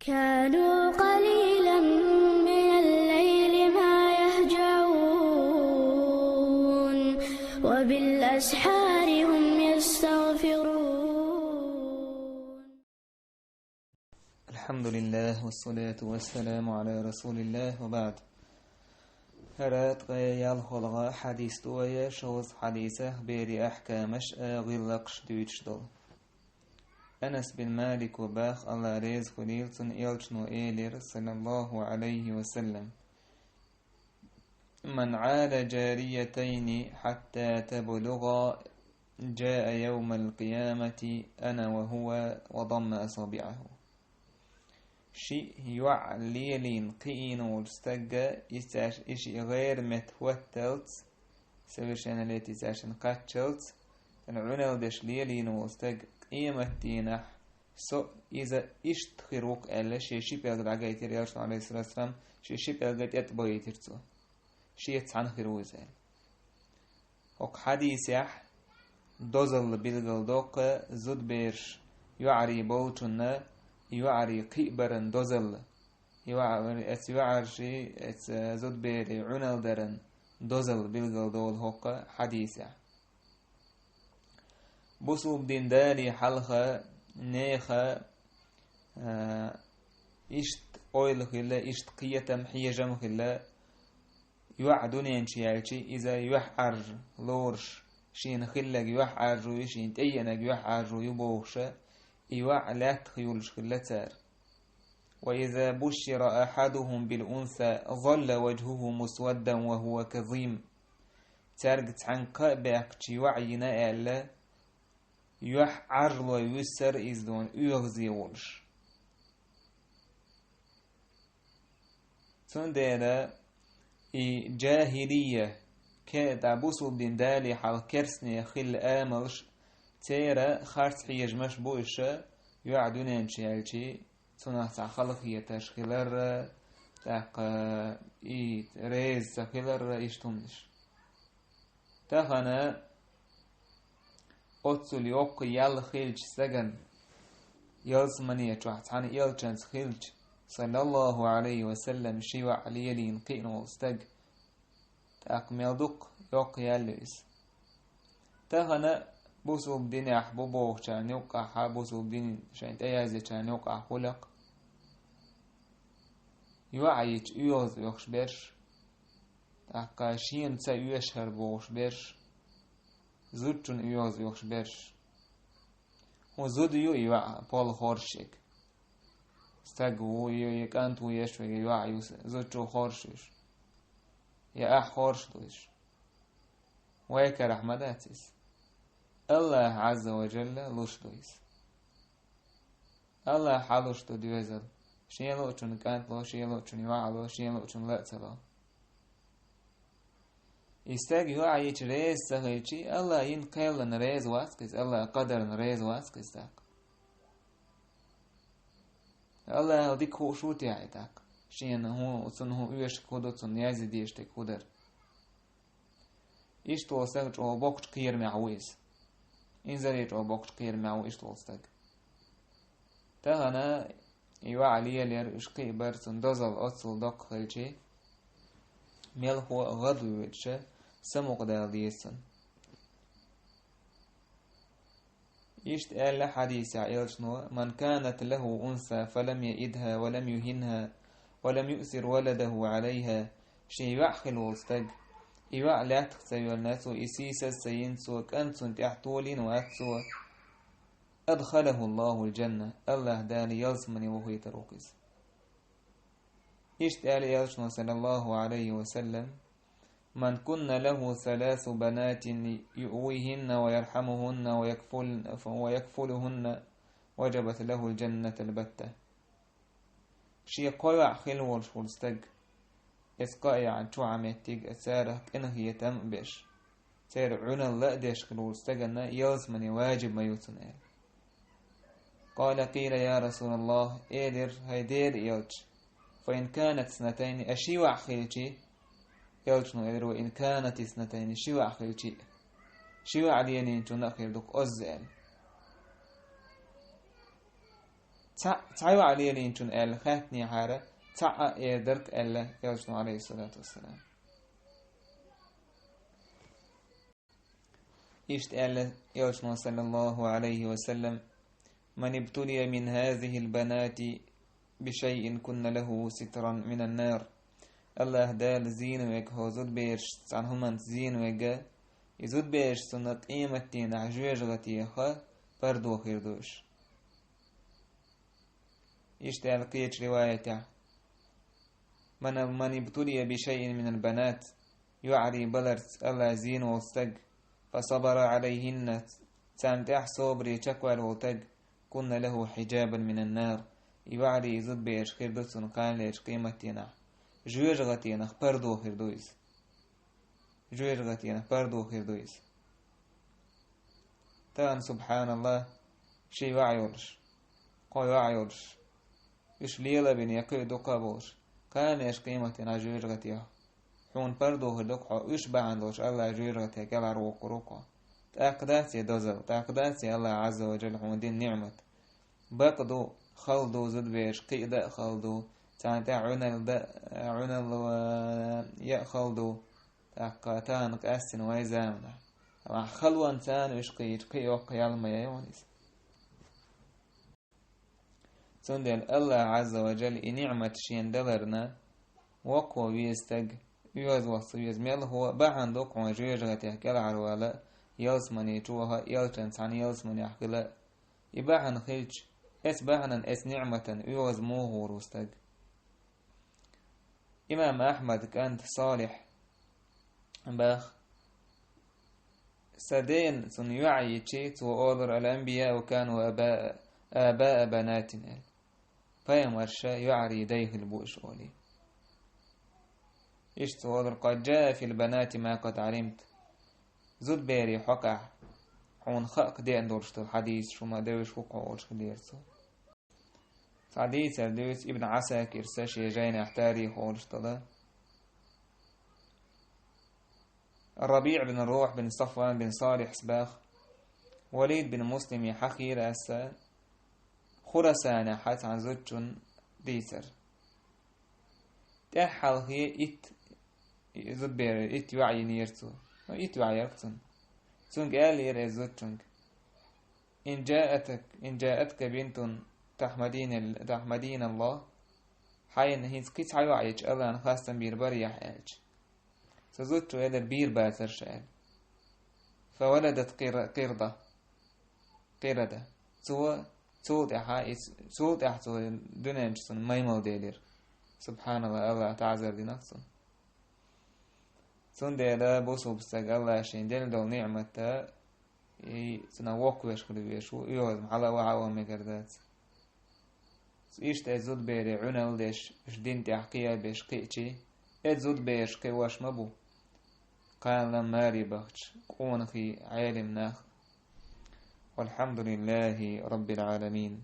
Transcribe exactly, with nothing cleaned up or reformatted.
كانوا قليلا من الليل ما يهجعون، وبالأسحار هم يستغفرون. الحمد لله والصلاة والسلام على رسول الله وبعد. ХӀара ткъе ялхолгӀа хьадис ду вай, шовзткъа хьадисах берийн ахькамаш а гӀиллакхаш а дуьйцуш долу. Анас бин Малика боху, АллахӀ реза хуьлийла цунна, элчано элира, саллаллаху Ӏалайхи ва саллам: «من عال جاريتين حتى تبلغا جاء يوم القيامة أنا وهو وضم أصابعه». Шиъ йоӀ лелийна кхиийна волчу стагга, иза цаьршинна и шиъ гӀеран метта хӀотталц, совершеннолетие цаьршинна кхаччалц, цуьнан Ӏуьнал деш лелийна волу стаг, къематдийнахь со иза иштта хир ву-кх аьлла, шен ши пӀелг дӀагайтира, элчано, Ӏалайхиссалату вассалам, шен ши пӀелг тӀе а тӀебайтира цо. Шеца цхьаьна хир ву иза аьлла. ХӀокху хьадисехь дозалла билгалдоккху зудбераш йоӀарий болчунна, и йоӀарий кхиабаран дозалла. И йоӀ-, эцу йоӀарший, эцу зудберийн Ӏуьналдаран дозалла билгалдолу хӀокху хьадисехь. Бусулба дин далий хьалха нехан, а, иштта ойла хилла, иштта кхетам, хьежам хилла, йоӀ дуьнен чу яьлча, иза юьхьӀаьржа лоруш, шена хилларг юьхьӀаьржо ю, шена тӀееанарг юьхьӀаьржо ю бохуша, и йоӀ лаьттах юллуш хилла цара. «وإذا بشر أحدهم بالأنثى ظل وجهه مسودا وهو كظيم». Цаьрга цхьаьнга кхаъ баьккхича йоӀ йина аьлла, юьхьӀаьржлой вуьссура иза дуьйна оьгӀазе волуш. Цундела и джахилия, ке-, тӀаккха бусулба дин далий хьалха керстанех хилла амалш, церан харц хьежамаш бу уьш, йоӀ дуьнен чу яьлча, цунах цхьа халахетарш хилар, тӀаккха и реза ца хилар, иштта хӀуманаш. Тахана оццул йоккха ял хилча стагана, ялсамане чохь цхьана элчанца хилча, саллаллаху Ӏалайхи ва саллам, ши йоӀ лелийна кхиъна волу стаг, тӀаккха мел дукха йоккха ял ю иза. Тахана бусулба динехь бу бохучарна юккъахь, бусулба дин шайн тӀеяздечарна юккъахь хуьлу-кх йоӀ йича оьгӀаз оьхуш берш, тӀаккха шена ца оьшу хӀара бохуш берш, зудчунна оьгӀаз оьхуш берш. ХӀун зуда ю и йоӀ, полхоршиг? Стаг ву, я, я кӀант ву, я шу, я йоӀ ю, зудчо хоржуш. Я ахь хоржуш ду иза. Вай карахь ма дац иза. АллахӀа Ӏазза ва Джалла луш ду иза. АллахӀа хьалуш ду доьзал. Шен луучунна кӀант ло, шен луучунна йоӀ ло, шен луучунна ла а ца ло. И стаг йоӀ йича реза ца хилчи, АллахӀа йина кхеллана реза вац-кх иза, АллахӀа къадарна реза вац-кх иза тӀаккха. АллахӀал дика хууш ву техьа и тӀаккха? Шена хӀун, цунна хӀун оьшург хӀун ду, цунна язде дезаш дерг хӀун дара? Иштта волу стаг чӀогӀа боккхачу кхерамехь ву иза. Инзаре чӀогӀа боккхачу кхерамехь ву иштта волу стаг. Тахана и йоӀ лелийра, уьш кхиабар, цунна дозалла оццул доккха хилчи, мелхо а гӀадвоьдуша, самукъадала деза цунна. Иштта аьлла хьадисехь элчано: «من كانت له أنثى فلم يئدها ولم يهنها ولم يؤثر ولده عليها». Шен йоӀ хилла волу стаг, и йоӀ лаьттах ца йоьллина цо, и сийсаз ца йина цо, кӀант цунна тӀехь толийна вац цо, «أدخله الله الجنة», АллахӀа Дала ялсамане вохуьйтур ву-кх иза. Иштта аьлла элчано, саллаллаху Ӏалайхи ва саллам: «من كن له ثلاث بنات يؤويهن ويرحمهن ويكفل-، ويكفلهن وجبت له الجنة البتة». Шен кхо йоӀ хилла волуш волу стаг, иза кхаъ яьхьна чу Ӏан меттиг а, царах къинхетам а беш, церан Ӏуьналла а деш хилла волу стаганна ялсамане ваджиб ма ю цунна аьлла. «قال: قيل يا رسول الله», элира: «ХӀай Делан элча, فإن كانت اثنتين», а ши йоӀ хилчи, элчано элира: «وإن كانت اثنتين», ши йоӀ хилчи, ши йоӀ лелийначунна а хир ду-кх оз аьлла. цхьа, цхьа йоӀ лелийначунна аьлла хаьттинехьара, цхьаъ а эр дара-кх аьлла Элчано, Ӏалайхиссалату вассалам. Иштта аьлла Элчано, саллаллаху Ӏалайхи ва саллам: «من ابتلي من هذه البنات بشيء كن له سترا من النار». АллахӀ Дала зийна вега хьо зудберашца цхьана хӀуманца зийна вега, и зудбераш цунна къематдийнахь жоьжахатех пардо хир ду уьш. Иштта аьлла кхечу риваятехь: «من، من ابتلي بشيء من البنات», йоӀарий баларца АллахӀ зийна волу стаг, «فصبر عليهن», царна тӀехь собаре чекхваьлла волу стаг, «كن له حجابا من النار», и йоӀарий, и зудбераш хир ду цунна кханалерчу къематдийнахь, жоьжахатенах пардо хир ду иза. Жоьжахатенах пардо хир ду иза. Тахана, субхьаналлахӀ, ши йоӀ йолуш, кхо йоӀ йолуш, уьш лела а бина, я кхин а дукха а болуш, кхана а, эш къематдийнахь жоьжахатех хьуна пардо хир ду-кх хьо, уьш бахьана долуш АллахӀ жоьжахатех кӀелхьарвоккхур ву-кх хьо. ТӀаккха дац и дозалла, тӀаккха дац и АллахӀ Ӏазза ва Джалла хьуна дина ниӀмат. Бакъ ду, хала ду зудбераш кхиа дан а хала ду, царна тӀехь Ӏуьналла дан а, Ӏуьналла ян а хала ду, тӀаккха тахана къаьстина вайн заманахь. Амма хала ван царна уьш кхиийча, кхин а йоккха ял ма яй ван иза. Цундела АллахӀ Ӏазза ва Джалла и ниӀмат шена даларна, воккхо веза стаг, оьгӀазвахча ца веза, мелхо а бахьана ду-кх хьуна жоьжахатех кӀелхьарвала, ялсамани чу ваха а, элчанца цхьана ялсаманехь хила а. И бахьана хилча, эцу бахьанан, эцу ниӀматан оьгӀаз муха гӀур ву стаг? Имам Ахьмадан кӀанта Салихь баха: «Сан дена цунна йоӀ йичи, цо олура: „الأنبياء كانوا آباء، آباء بنات“», – аьлла. Пайхамарша йоӀарий дай хилла бу уьш олий. Иштта цо олура: «قد جاء في البنات ما قد علمت». Зудберийн хьокъехь хьуна хаа деана долуш долу хьадисаш хӀума девзаш ву-кх хьо, олуш хиллера цо. Цхьа дийцар дуьйцу Ибн Ӏасакирса шен жайнахь тарих олуш долу. РабиӀ бин Рухь бин Сафван бин Салихьс баха: Валид бин Муслиме хьахийра аса Хурасанехь цхьана зудчунна дийцар. ТӀаьххьалхе итт зудбер, итт йоӀ йинера цо. Ну, итт йоӀ яра-кх цунна. Цуьнга аьллера эцу зудчуьнга: «إن جاءتك، إن جاءتك بنت تحمدين، تحمدين الله». Хьайна хӀинца кхин цхьа йоӀ йича, АллахӀна хастам бийр бара ахь аьлча. Цу зудчо элира: «Бийр бацара ша», – аьлла. «فولدت قر، قردة، قردة». Цо, цул тӀаьхьа и, цул тӀаьхьа цо дуьнен чу цунна маймал делира. СубхьаналлахӀ, АллахӀа таӀзар дина-кх цунна. Цундела бусулба стаг АллахӀа шена делла долу ниӀмат и цунах воккхавеш хила везаш ву, оьгӀазма хьала а ваха а ван мегар дац. Иштта эцу зудбере Ӏуьналла деш, уьш дин тӀехь кхиабеш кхиъчи, эцу зудбераш кхиош ма бу кхана-м маре бахча къонахий, Ӏелим нах. والحمد لله رب العالمين.